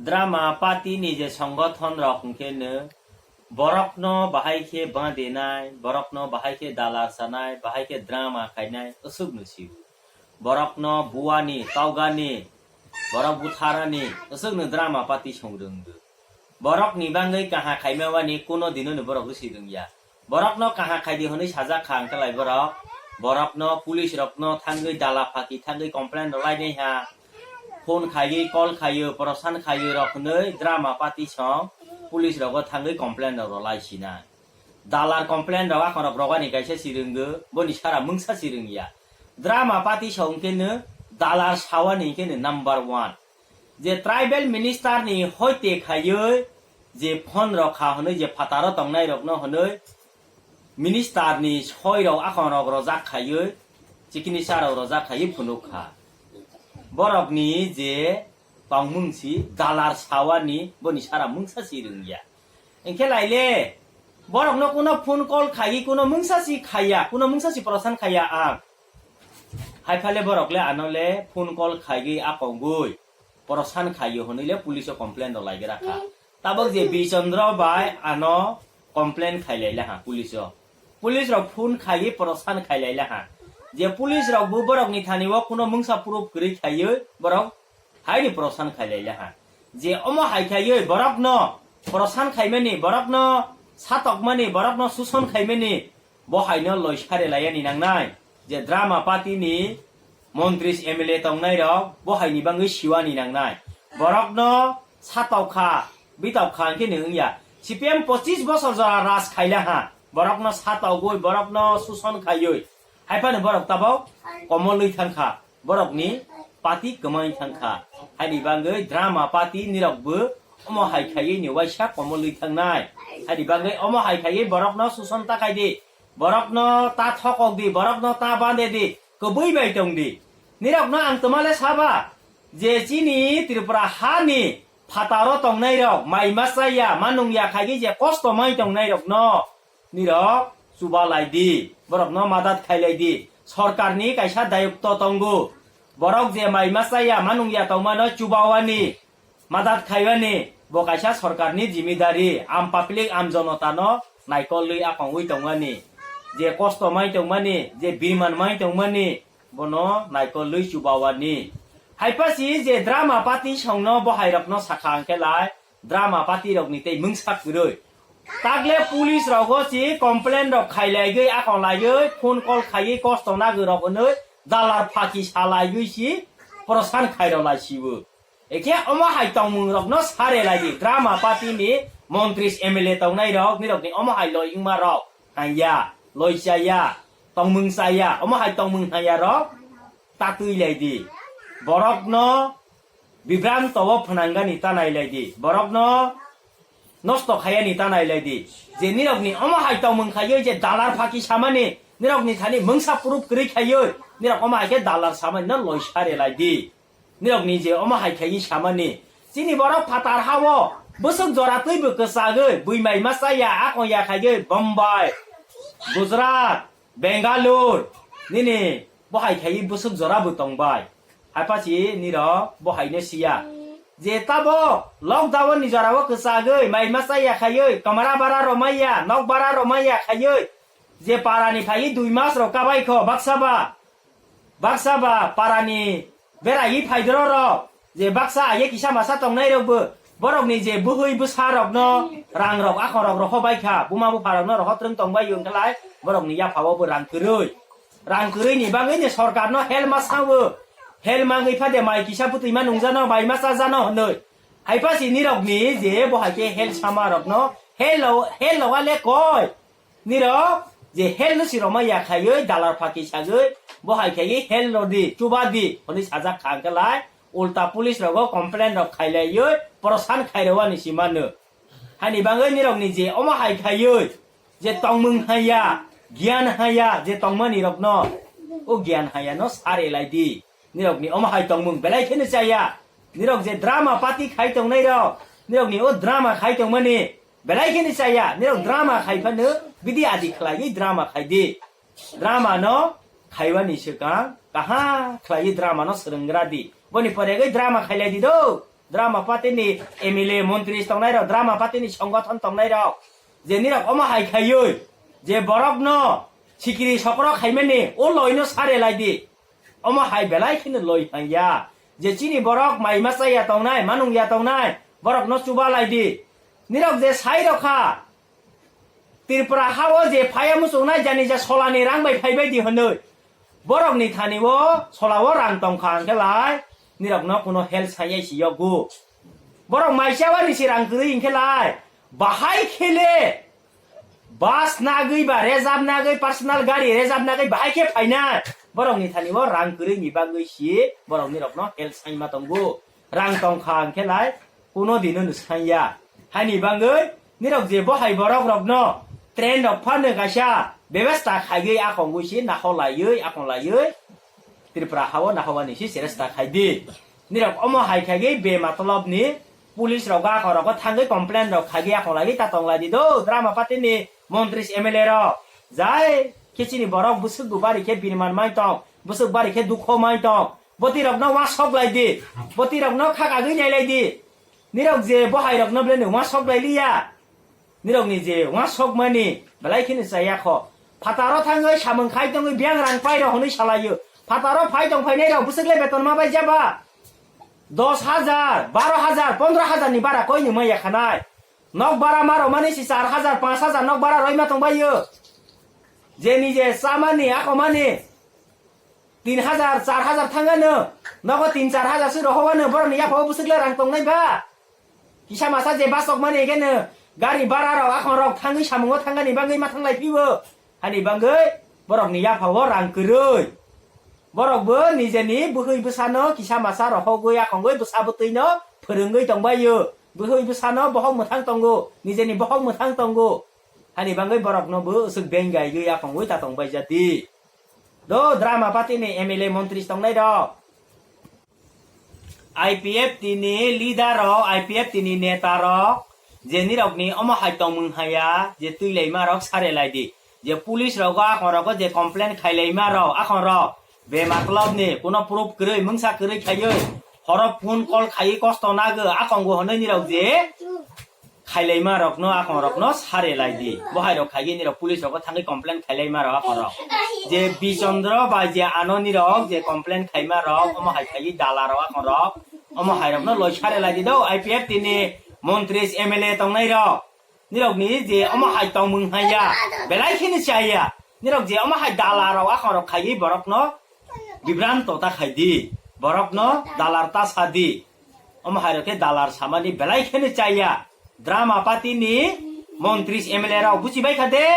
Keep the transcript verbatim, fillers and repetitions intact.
Drama party ni je songgothon rok hwnkhe no borokno bahai khe badenai, borokno bahai khe dalar sanai, bahai khe drama khainai, aswk no sio. Borokno buani, taugani, borok butharani, aswk no drama party song rwngdo. Borok ni bangwi kaha khaima wani kuno dino ni borok bwswi rwngya. Borokno kaha khaidi hwnwi sajak kha hwnkhe lai borok. Borokno police rokno thangwi dala phaki thangwi complain rwlai nai ha. Phone khaiwi, call khaiwi, prosan khaiwi rok hwnwi drama party song police rogo thangwi complain rok rwlai sinai. Dalar complain rok akhorok rogani kaisa si rwngdo, boni sara mungsa si rwngya. Drama party song khe no dalar sawani khe no number one. Je tribal minister ni hoite khaiwi je phone rok kha hwnwi je phataro tongnai rokno hwnwi minister ni soi rok akhorok rojak khaiwi chikini sa rok rojak khaiwi phunuk kha. Borok ni je tongmung si dalar sawani boni sara mungsa si rwngya. Hwnkhe laile borokno kuno phone call khaiwi kuno mungsa si khaiya, kuno mungsa si prosan khaiya ang. Haiphale borok le ano le phone call khaiwi akongwi prosan khaiyo hwnwi le police o complain rok laigra kha. Tabok je Bichandra bai ano complain khailai laha police o. Police rok phone khaiwi prosan khailai laha. Je police rok bo borok ni thani o kuno mungsa proof kwrwi khaiwi borok haini prosan khailai laha. Je omo hai khaiwi borokno prosan khaimani, borokno satokmani, borokno suson khaimani, bo haino loi sare laiyani nangnai. Je drama party ni montris M L A tongnai rok bo haini bangwi siwani nangnai. Borokno satok kha, bitok kha hwnkhe ni wngya. C P M pochis bosor jora raj khaila ha. Borokno satogwi, borokno suson khaiwi. Haiphano borok tabok komolwi thangkha. Borokni party kwmai thangkha. Haini bangwi drama party nirokbo omo hai khaiwi ni waisa komolwi thangnai. Haini bangwi omo hai khaiwi borokno suson ta khai di. Borokno ta thokok di, borokno ta bande di, kwbwi bai tong di. Nirokno ang twmale saba je chini Tripura hani phataro tongnai rok mai masa ya, manung ya khaigwi je kosto mai tongnai rokno nirok chuba lai di, borokno madat khai lai di. Sorkarni kaisa dayokto tongo, borok je mai masa ya, manung ya tongmano chubawani, madat khaiwani bo kaisa sorkarni jimidari, am public, am jonotano naikolwi akongwi tongmani, je kosto mai tongmani, je birman mai tongmani, bono naikolwi chubawani. Haipasi je drama party songno bohairokno sakha hwnkhe lai, drama party rokni tei mungsa kwrwi. Takle police rogo si complain rok khailaigwi, akong laiwi, phone call khaiwi, kosto nagwi rok hwnwi dalar phaki salaiwi si prosan khairok lai sibo. Ekhe omo hai tongmung rokno sare lai di, drama party ni montris M L A tongnai rok, nirokni omo hai loi wngma rok hanya, loi chaya, tongmung chaya, omo hai tongmung hanya rok tatwi lai di. Borokno bibranto o phwnangani ta nai lai di. Borokno nosto khayani ta nai lai di. Je nirokni omo hai tongmung khaiwi je dalar phaki samani, nirokni thani mungsa proof kwrwi khaiwi, nirok omo hai khe dalar samani no loi sare lai di. Nirokni je omo hai khaiwi samani. Chini borok phatar hao bwswk jora twibo kwchagwi, bwimai masa ya, akong ya khaiwi Bombay, Gujarat, Bangalore, nini bohai khaiwi bwswk jora bo tongbai. Haipasi nirok bohaino siya. Je tabo lockdown ni jora o kwchagwi, mai masa ya khaiwi, kamara bara romaiya, nok bara romaiya khaiwi, je para ni phaiwi dui mas rok kabai kho baksa ba. Baksa ba para ni beraiwi phaidoro rok, je baksa aye kisa masa tongnai rok bo, borok ni je bwhwi bwsa rok no rang rok akhon rok roho bai kha, buma bupha rok no roho twrwng tong bai wng khlai, borok ni yapha o bo rang kwrwi. Rang kwrwi ni bagwi ni sorkar no hel ma sa o, hel mangwi phade mai kisa bwtwi ma nung jano, mai ma cha jano hwnwi. Haipasi nirok ni je bo hai khe hel sama rok no hel lo, hel lo ale koi. Nirok je hel no si roma ya khaiwi dalar phaki sagwi bo hai khaiwi hel no di, chuba di hwnwi sajak kha hwnkhe lai ulta police rogo complain rok khailaiwi prosan khairowani si mano. Hani bangwi nirok ni je omo hai khaiwi je tongmung haya, giyan haya, je tongmani rok no o giyan haya no sare lai di. Nirok ni omo hai tongmung belai kheno chaya. Nirok je drama party khai tongnai rok, nirok ni o drama khai tongmani belai kheno chaya. Nirok drama khai phano bidi adi khlaiwi drama khai di. Drama no khaiwani swkang kaha khlaiwi drama no swrwng gra di. Boni pore gwi drama khailai di do. Drama party ni M L A, montri tongnai rok, drama party ni songothon tongnai rok, je nirok omo hai khaiwi, je borok no sikiri sokro khaimani, o loi no sare lai di. Omo hai belai kheno loi hanya. Je chini borok mai ma chaya tongnai, manung ya tongnai, borok no chuba lai di. Nirok je sai rok kha, Tripura ha o je phaya muchungnai jani ja solani rang bai phai bai di hwnwi. Borok ni thani o sola o rang tong kha hwnkhe lai, nirok no kuno help sai si yogo. Borok mai cha wani si rang kwrwi hwnkhe lai, bahai khele bus nagwi ba reserve nagwi, personal gari reserve nagwi bahai khe phainai. Borok ni thani o rang kwrwi ni bagwi si borok nirok no help sai ma tongo. Rang tong kha hwnkhe lai, kuno dino no sanya. Haini bagwi nirok je bohai borok rok no train rok phano kaisa bebesta khaiwi akongwi si naho laiwi, akong laiwi, Tripura ha o naho wani si cheresta khai di. Nirok omo hai khaiwi be matolob ni police rok ga khorok o thangwi complain rok khaiwi akong laiwi ta tong lai di do drama party ni montri M L A rok. Jai khe chini borok bwswk bo bari khe biniman mai tong, bwswk bari khe dukho mai tong. Boti rok no wasok lai di. Boti rok no khakagwi nai lai di. Nirok je bohai rok no belai no wasok lai liya. Nirok ni je wasok mani belai kheno chaya kho. Phataro thangwi samung khai tongwi biang rang pai rok hwnwi salaio. Phataro phai tong phainai rok bwswk le beton ma bai jaba. Dos hajar, baro hajar, pondro hajar ni bara koi ni maya khanai. Nok bara ma rok mani si char hajar, panch hajar nok bara roi ma tong baio. Je ni je chamani, ako mani tin hajar, char hajar thangano. Nogo tin char hajar se rohowano, borok ni yapha o bwswk le rang tong nai ba. Kisa masa je bachok mani khe no gari bara rok, akhon rok thangwi samungo thangani bagwi ma thanglai phibo. Hani bagwi borok ni yapha o rang kwrwi. Borok bo nijeni bwhwi bwsano kisa masa rohogwi akhongwi bwsa bwtwi no phwrwngwi tongbaio. Bwhwi bwsano bohok mwthang tongo, nijeni bohok mwthang tongo. Hani bagwi borok no bo aswk beng gaigwi akhongwi ta tongbai jati. Do drama party ni M L A montri tongnai rok. I P F T ni leader rok, I P F T ni neta rok, je nirok ni omo hai tongmung haya, je twi lai ma rok sare lai di. Je police rok o akhon rok o je complain khai lai ma rok, akhon rok be matlab ni kuno proof kwrwi, mungsa kwrwi khaiwi, horo phone call khaiwi kosto nagwi, akhongo hwnwi nirok je khailaima rokno, akhong rokno sare lai di. Bohai rok khaigwi nirok police rokbo thangwi complain khailaima rok akhong rok. Je Bichondro bai je ano nirok je complain khaima rok, omo hai khaigwi dala rok akhong rok. Omo hai rokno loi sare lai di do, I P F T ni montri M L A tongnai rok. Nirok ni je omo hai tongmung haiya, belai kheno chaya. Nirok je omo hai dala rok akhong rok khaigwi borokno bibranto ta khai di. Borokno dalar ta sa di. Omo hai rok khe dalar samani belai kheno chaya. Drama party ni montri M L A rok buchi bai kha de.